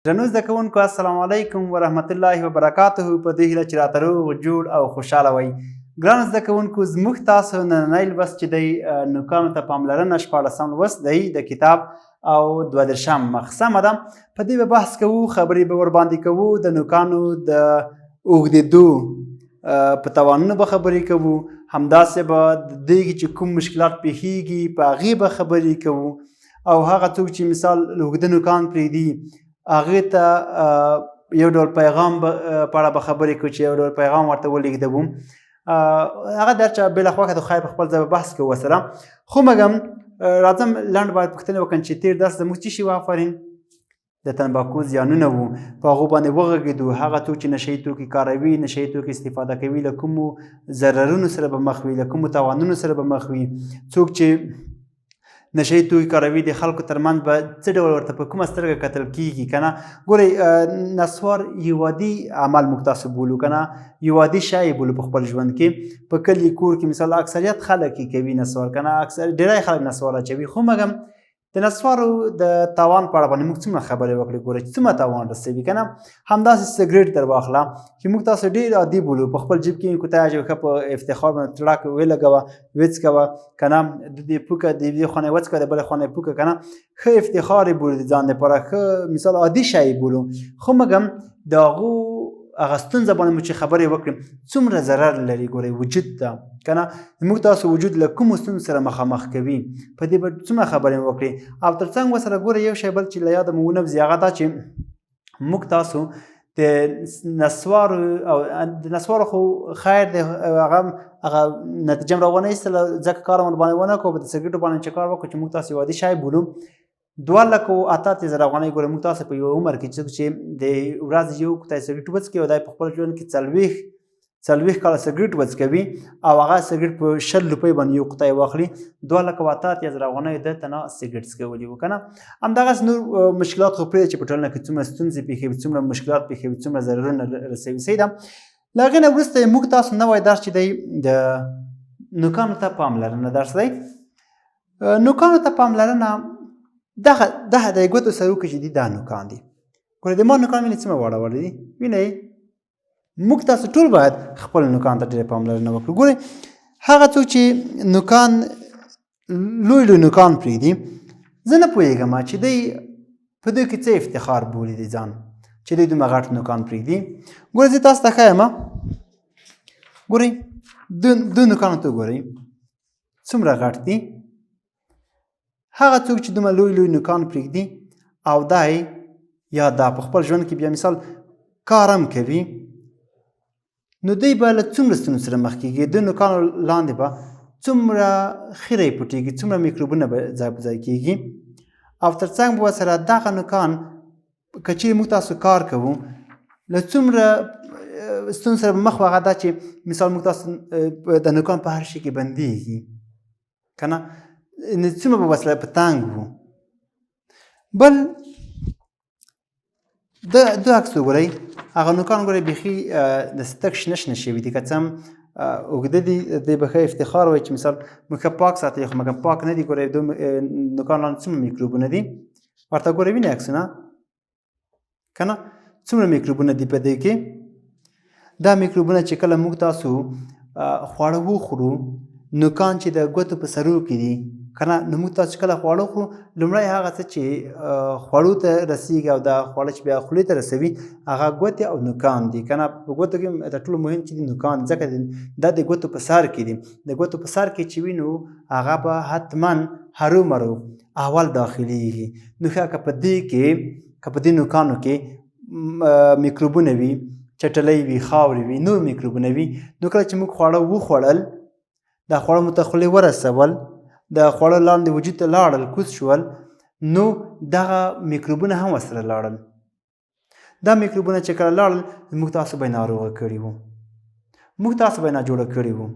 درنو زده کوونکو، السلام علیکم ورحمت الله وبرکاته. په دې هیله چې راته روغ جوړ او خوشحاله وئ. ګرانو زده کوونکو، زموږ تاسو نننی لوست چې دی نوکانو ته پاملرنه، 16م لوست دی د کتاب او 32م مخ، سمه ده؟ په دې به بحث کوو، خبرې به ورباندې کوو، د نوکانو د اوږدېدو په توانونو به خبرې کوو، همداسې به د دې چې کوم مشکلات پیښیږي په هغې به خبرې کوو، او هغه څوک چې مثال اوږده نوکان پرېږدي هغې ته یو ډول پیغام په اړه به خبرې کوو چې یو ډول پیغام ورته ولېږدوو. هغه در چا بېله خوښه د خیر په خپل ځای به بحث کوو ورسره. خو مګم راځم لنډ باید پوښتنه وکړم چې تېر درس زموږ څه شي و؟ آفرین، د تنباکو زیانونه وو، په هغو باندې وغږېدو. هغه څوک چې نشه یي توکي کاروي، نشه یي توکي استفاده کوي، له کومو ضررونو سره به مخ وي، له کومو تاوانونو سره به مخ وي. څوک چې نشه یي توکي کاروي د خلکو ترمنځ به څه ډول ورته په کومه سترګه کتل کیږي که نه. ګورئ، نسوار یو عادي عمل موږ تاسو بولو که نه، یو عادي شی بولو په خپل ژوند کې، په کلي کور کې مثال اکثریت خلک یې کوي نسوار که نه، اکثر ډېری خلک نسوار اچوي. خو مګم د نسوارو د تاوان په اړه باندې موږ څومره خبرې وکړې، ګوره چې څومره تاوان رسوي که نه. همداسې سګریټ در واخله چې موږ تاسو ډېر عادي بولو، په خپل جیب کې کوتۍ اچوي، ښه په افتخار باندې تړاک ولګوه وڅکوه که نه، د دې پوکه د یوې خوا نه یې وڅکوه د بلې خوا نه یې پوکه که نه، ښه افتخار یې بولو د ځان دپاره، ښه مثال عادي شی یې بولو. خو مګم د هغو هغه ستونزه باندې مو چې خبرې وکړې څومره ضرر لري ګورئ وجود ته که نه، موږ تاسو وجود له کومو ستونزو سره مخامخ کوي، په دې به څومره خبرې وکړې. او تر څنګ ورسره ګورئ یو شی بل چې له یاده مو ونه وځي هغه دا چې موږ تاسو د نسوارو او د نسوارو خو خیر دی، هغه هغه نتیجه مې راونه ایستله ځکه کار مو ورباندې ونه کړو، په د سګریټو باندې چې کار وکړو چې موږ تاسو یو عادي شی بولو، 2,88,000 افغانۍ ګوره موږ تاسو په یو عمر کې څوک چې د ورځې یو کوتۍ سګریټ وڅکي او دی په خپل ژوند کې 40 کاله سګریټ وڅکوي او هغه سګریټ په 20 روپۍ باندې یو قطۍ واخلي، 2,88,000 افغانۍ ده ته نه سګریټ څکولي وو که نه. همدغسې نور مشکلات خو پرېږده چې په ټولنه کې څومره ستونزې پېښوي، څومره مشکلات پېښوي، څومره ضررونه رسوي. صحیح ده. له هغې نه وروسته موږ تاسو نوی درس چې دی د نوکانو ته پاملرنه درس دی. نوکانو ته پاملرنه دغه دغه د ګوتو سرو کې چې دي دا نوکان دي. ګوره د ما نوکان وینئ څومره واړه واړه دي، وینئ؟ موږ تاسو ټول باید خپل نوکان ته ډېره پاملرنه وکړو. ګورئ هغه څوک چې نوکان لوی لوی نوکان پرېږدي، زه نه پوهېږم چې دی په دوی کې څه افتخار بولي د ځان چې دوی دومره غټ نوکان پرېږدي. ګورئ زه تاسو ته ښایم، ګورئ دو نوکانو ته ګورئ څومره غټ دي. هغه څوک چې دومره لوی لوی نوکان پرېږدي او دی یا دا په خپل ژوند کې بیا مثال کار هم کوي، نو دوی به له څومره ستونزو سره مخ کېږي، د نوکانو لاندې به څومره خیری پټېږي، څومره میکروبونه به ځای په ځای کېږي، او تر څنګ به ورسره دغه نوکان که چیرې موږ تاسو کار کوو له څومره ستونزو سره مخ وه، هغه دا چې مثال موږ تاسو د نوکان په هر شي کې بندېږي که نه، نو څومره به ورسره په تنګ وو. بل د دوه عکس وګورئ، هغه نوکان ګورئ بیخي د ستک شنه شنه شوي دي، که څه هم اوږده دي، دی به ښه افتخار وایي چې مثال موږ ښه پاک ساتي، خو مګر پاک نه دي. ګورئ د نوکان لاندې څومره میکروبونه دي، ورته ګورئ وینئ عکسونه که نه، څومره میکروبونه دي په دې کې. دا میکروبونه چې کله موږ تاسو خواړه وخورو، نوکان چې د ګوتو په سرو کې دي که نه، نو موږ تاسو چې کله خواړه خورو لومړی هغه څه چې خوړو ته رسیږي او دا خواړه چې بیا خولې ته رسوي هغه ګوتې او نوکان دي که نه. په ګوتو کې تر ټولو مهم چې دي نوکان، ځکه دا د ګوتو په سر کې دي، د ګوتو په سر کې چې وي نو هغه به حتما هرومرو اول داخليږي. نو ښه که په دې کې که په دې نوکانو کې میکروبونه وي، چټلۍ وي، خاورې وي، نور میکروبونه وي، نو کله چې موږ خواړه وخوړل، دا خواړه مو ته خولې ورسول، د خواړه لاندې وجود ته لاړل، کوز شول، نو دغه میکروبونه هم ورسره لاړل. دا میکروبونه چې کله لاړل موږ تاسو به ناروغه کړي وو، موږ تاسو به ناجوړه کړي وو.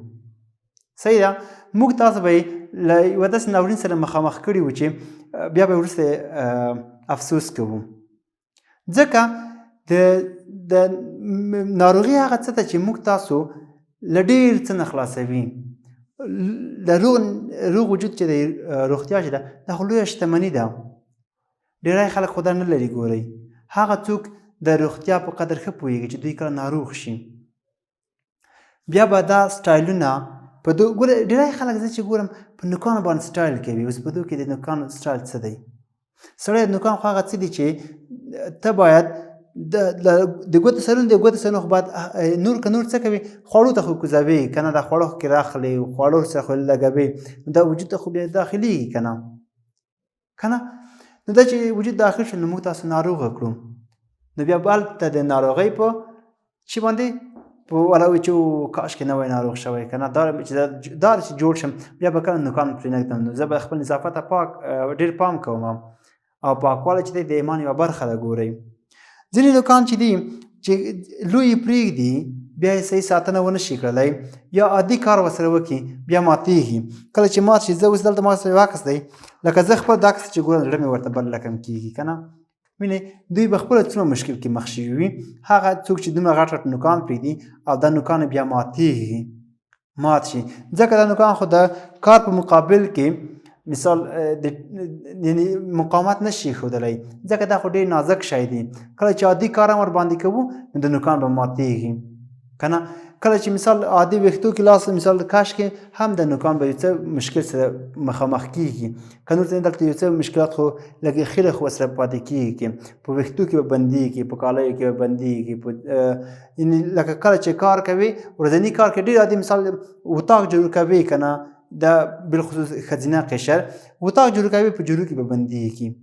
صحیح ده، موږ تاسو به له یوه داسې ناورین سره مخامخ کړي وو چې بیا به وروسته افسوس کوو. ځکه د د ناروغي هغه څه ده چې موږ تاسو له ډېر څه نه خلاصوي. د روغ روغ وجود چې دی، روغتیا چې ده، دا خو لویه شتمني ده. ډېری خلک خو دا نه لري. ګورئ هغه څوک د روغتیا په قدر ښه پوهیږي چې دوی کله ناروغ شي، بیا به دا سټایلونه په دو ګوره. ډیری خلک زه چې ګورم په نوکانو باندې سټایل کوي. اوس په دو کې د نوکانو سټایل څه دی سړی؟ نوکان خو هغه څه دي چې ته باید د ګوتو سرونه، د ګوتو سرونه خو باید نور که نور څه کوي، خوړو ته خو کوزوي که نه، دا خوړو کې راخلي، خوړو سره خو لګوي، دا وجود ته خو بیا داخلېږي که نه؟ که نه نو دا چې وجود داخل شو نو موږ تاسو ناروغه کړو، نو بیا به هلته د ناروغۍ په چې باندې په ولا وي چې کاش کې نه وای ناروغ شوی که نه، دا چې دا چې جوړ شم بیا به کله نوکان پرې نه ږدم، نو زه به خپل نظافت ته پاک ډېر پام کوم، او پاکوالی چې دی د ایمان یوه برخه ده. ګورئ، ځینې نوکان چې دي چې لوی یې پرېږدي، بیا یې صحیح ساتنه ونه شي کړلی یا عادي کار ورسره وکړي، بیا ماتېږي. کله چې مات شي، زه اوس دلته ما سره یو عکس دی، لکه زه خپل دا عکس چې ګورم زړه مې ورته بل رقم کېږي که نه. وینئ، دوی به خپله څومره مشکل کې مخ شوي وي، هغه څوک چې دومره غټ غټ نوکان پرېږدي او دا نوکان بیا ماتېږي، مات شي، ځکه دا نوکان خو د کار په مقابل کې مثال د یعنی مقاومت نشي ښودلی، ځکه دا خو ډېر نازک شی دی. کله چې عادي کار هم ورباندې کوو نو د نوکان به ماتېږي که نه. کله چې مثال عادي ویښتو کې لاس مثال کش کې هم د نوکان به یو څه مشکل سره مخامخ کیږي که نور څه، دلته یو څه مشکلات خو لږ خیره خو سره پاتې کیږي، په ویښتو کې به بندیږي، په کالیو کې به بندیږي، په یعنی لکه کله چې کار کوي ورځني کار کې ډېر عادي مثال اتاق جوړ کوي که نه، د بالخصوص ښځینه قشر اتاق جوړ کوي، په جورو کې به بندیږي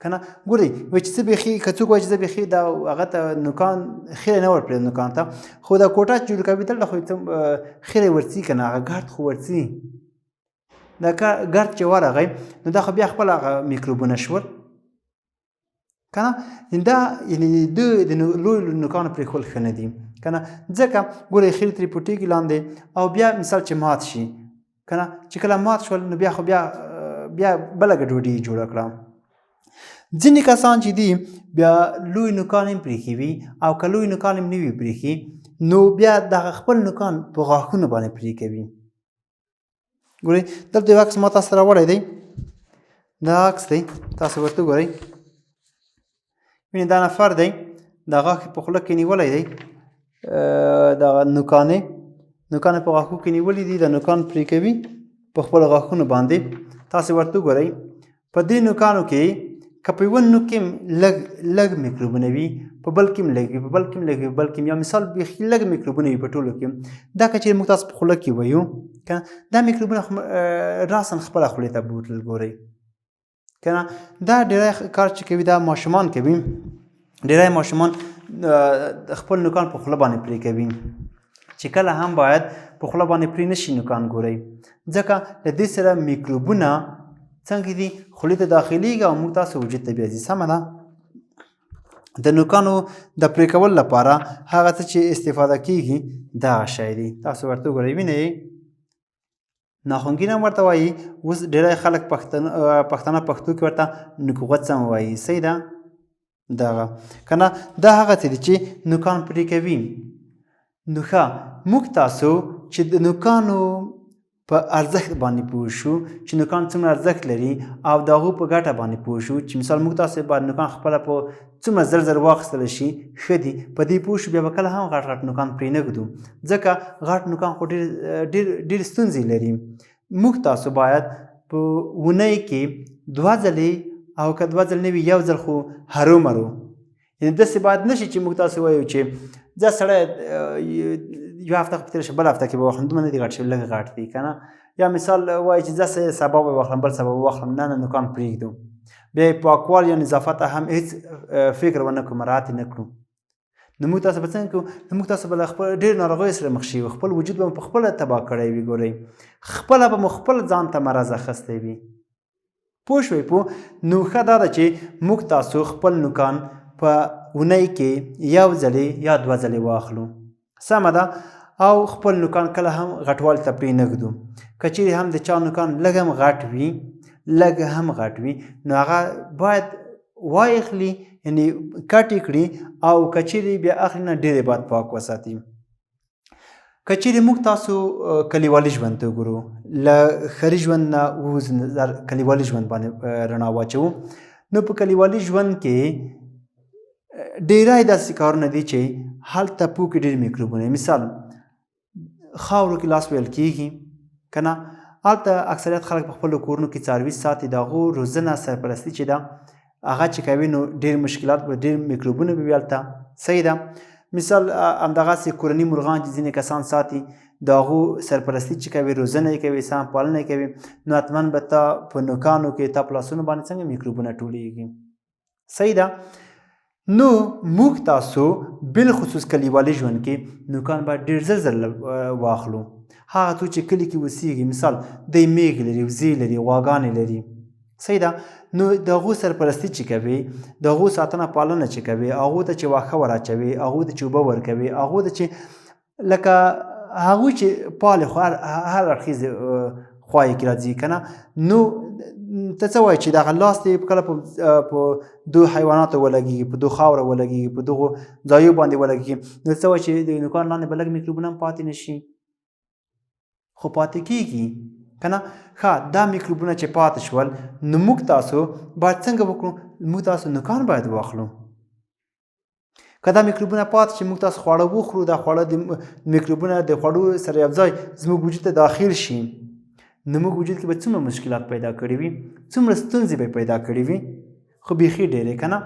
که نه. ګورئ، وایي چې څه بیخي که څوک وایي چې زه بیخي دا هغه ته نوکان خیره نه ورپرېږدم نوکان ته، خو دا کوټه چې جوړ کوي دلته خو څه خیره ورڅي که نه، هغه ګرد خو ورڅي، دا ګرد چې ورغی نو دا خو بیا خپله هغه میکروبونه شول که نه. دا یعنی د لوی نوکانو پرېښول ښه نه دي که نه، ځکه ګورئ خیرې ترې پټېږي لاندې، او بیا مثال چې مات شي که نه، چې کله مات شول نو بیا خو بیا بله ګډوډي جوړه کړه. ځینې کسان چې دي بیا لوی نوکان هم پرېښي وي، او که لوی نوکان هم نه وي پرېښي نو بیا دغه خپل نوکان په غاښونو باندې پرې کوي. ګورئ، دلته یو عکس ما تاسو ته راوړی دی، دا عکس دی، تاسو ورته وګورئ. وینئ، دا نفر دی، دا غاښ په خوله کې نیولی دی، دغه نوکانې په غاښو کې نیولي دي، دا نوکان پرې کوي په خپلو غاښونو باندې. تاسو ورته وګورئ، په دې نوکانو کې که په یوه نوک کې لږ لږ میکروبونه وي، په بل کې هم لږ وي، په بل کې هم لږ وي، په بل کې یا مثال بیخي لږ میکروبونه وي په ټولو کې، دا که چېرې موږ تاسو په خوله کې ویو که دا میکروبونه راساً خپله خولې ته بوتل. ګورئ که نه، دا ډېری کار چې کوي دا ماشومان کوي. ډېری ماشومان خپل نوکان په خوله باندې پرې کوي چې کله هم باید په خوله باندې پرې نشي نوکان. ګورئ، ځکه له دې سره میکروبونه څنګه دي خولې ته داخليږي او موږ تاسو وجود ته بیا ځي. سمه ده. د نوکانو د پرې کولو لپاره هغه څه چې استفاده کیږي دغه شی دی، تاسو ورته وګورئ. وینئ، ناخونګین هم ورته وایي، اوس ډېری خلک پښتانه پښتو کې ورته نوک غوڅ هم وایي. صحیح ده دغه که نه؟ دا هغه څه دي چې نوکان پرې کوي. نو ښه، موږ تاسو چې د نوکانو په ارزښت باندې پوه شو چې نوکان څومره ارزښت لري، او د هغو په ګټه باندې پوه شو چې مثال موږ تاسو باید نوکان خپله په څومره زر زر واخیستل شي ښه دي، په دې پوه شو، بیا به کله هم غټ غټ نوکان پرې نه ږدو، ځکه غټ نوکان خو ډېر ډېر ډېر ستونزې لري. موږ تاسو باید په اونۍ کې دوه ځلې، او که دوه ځل نه وي یو ځل خو هرومرو، یعنی داسې باید نه شي چې موږ تاسو وایو چې ځه سړی یو هفته خو تېره شي بله هفته کې به واخلم، دومره نه دي غټ شوي، لږ غټ دي که نه، یا مثال وایي چې ځه سبا به واخلم، بل سبا به واخلم، نه نه، نوکان پرېږدو، بیا یې پاکوال یا نظافت ته هم هېڅ فکر ونه کړو، مراعات یې نه کړو، نو موږ تاسو به څنګه کوو؟ نو موږ تاسو به له خپل ډېر ناروغیو سره مخ شي، خپل وجود به مو په خپله تباه کړی وي. ګورئ، خپله به مو خپل ځان ته مرض اخیستی وي. پوه شوئ پوه؟ نو ښه دا ده چې موږ تاسو خپل نوکان په اونۍ کې یو ځلې یا دوه ځلې واخلو. سمه ده. او خپل نوکان کله هم غټوالي ته پرې نه ږدو. که چیرې هم د چا نوکان لږ هم غټ وي، لږ هم غټ وي، نو هغه باید وایخلي، یعنی کټ یې کړي، او که چیرې بیا اخلي نه ډېر یې باید پاک وساتي. که چیرې موږ تاسو کلیوالي ژوند ته وګورو، له ښاري ژوند نه ووځو، کلیوالي ژوند باندې رڼا واچوو، نو په کلیوالي ژوند کې ډیری داسې کارونه دي چې هلته پو کې ډېر میکروبونه، مثال خاورو کې لاس ویل کیږي که نه. هلته اکثریت خلک په خپلو کورونو کې څاروي ساتي، د هغو روزنه سرپرستي چې ده هغه چې کوي نو ډېر مشکلات به، ډېر میکروبونه به وي هلته. صحیح ده. مثال همدغسې کورني مرغان چې ځینې کسان ساتي، د هغو سرپرستي چې کوي، روزنه یې کوي، سم پالنه یې کوي، نو حتما به تا په نوکانو کې، تا په لاسونو باندې څنګه میکروبونه ټولیږي. صحیح ده. نو موږ تاسو بالخصوص کلیوالي ژوند کې نوکان باید ډېر زر زر واخلو. هغه څوک چې کلي کې اوسېږي، مثال دی میږي لري، وزې لري، غواګانې لري، صحیح ده، نو د هغو سرپرستي چې کوي، د هغو ساتنه پالنه چې کوي، هغو ته چې واښه وراچوي، هغو ته چې اوبه ورکوي، هغو ته چې لکه هغوی چې پالې، خو هر اړخیز خوا یې کې راځي که نه. نو ته څه وایې چې دغه لاس دې کله په دو حیواناتو ولګېږي، په دو خاوره ولګېږي، په دغو ځایو باندې ولګېږي، نو څه وایې چې د نوکان لاندې به لږ میکروبونه هم پاتې نه شي؟ خو پاتې کېږي که نه. ښه، دا میکروبونه چې پاتې شول نو موږ تاسو باید څنګه وکړو؟ موږ تاسو نوکان باید واخلو. که دا میکروبونه پاتې شي، موږ تاسو خواړه وخورو، دا خواړه د میکروبونه د خوړو سره یو ځای زموږ وجود ته داخل شي، نو موږ وجود کې به څومره مشکلات پیدا کړي وي، څومره ستونزې به پیدا کړي وي، خو بیخي ډېرې که نه.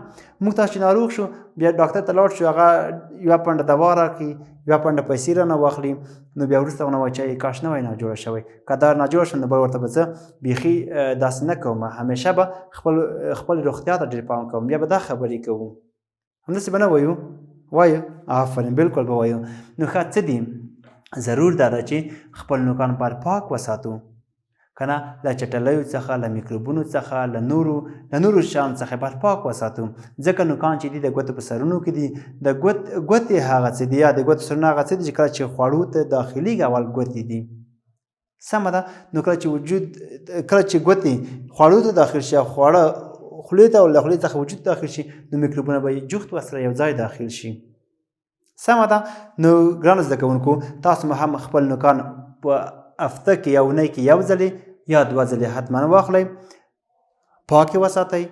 موږ تاسو چې ناروغ شو، بیا ډاکټر ته لاړ شو، هغه یوه پنډه دوا راکړي، یوه پنډه پیسې رانه واخلي، نو بیا وروسته ونه وایي چې کاش نه وای ناجوړه شوی، که دا ناجوړه شوم نو بل ورته به زه بیخي داسې نه کوم، همیشه به خپل روغتیا ته ډېر پام کوم، بیا به دا خبرې کوو. همداسې به نه وایو؟ وایو؟ آفرین، بالکل به وایو. نو ښه، څه دي ضرور دا ده چې خپل نوکان باید پاک وساتو که نه، له چټلیو څخه، له میکروبونو څخه، له نورو شیانو څخه باید پاک وساتو. ځکه نوکان چې دي د ګوتو په سرونو کې دي، د ګوتې هغه څه دي یا د ګوتو سرونه هغه څه دي چې کله چې خوړو ته داخلېږي اول ګوتې دي. سمه ده. نو کله چې وجود، کله چې ګوتې خوړو ته داخل شي او خواړه خولې ته او له خولې څخه وجود داخل شي، نو میکروبونه به یې جوخت ورسره یو ځای داخل شي. سمه ده. نو ګرانو زده کوونکو، تاسو مو هم خپل نوکان په هفته کې یا اونۍ کې یو ځلې یا دوه ځلې حتما واخلئ، پاک یې وساتئ،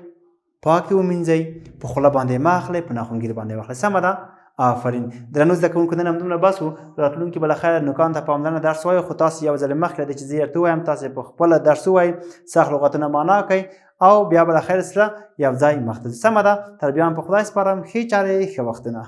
پاک یې ومینځئ، په خوله باندې مه اخلئ، په ناخونګیر باندې واخلئ. سمه ده. آفرین. درنو زده کوونکو، نن همدومره بس وو. راتلونکي به له خیره نوکان ته پاملرنه درس وایو، خو تاسو یو ځل مخکې له دې چې زه یې درته ووایم تاسو په خپله درس ووایئ، سخت لغتونه معنا کړئ او بیا به له خیر سره یو ځای مخته ځو. سمه ده. تر بیا هم په خدای سپارم. ښې چارې، ښه وختونه.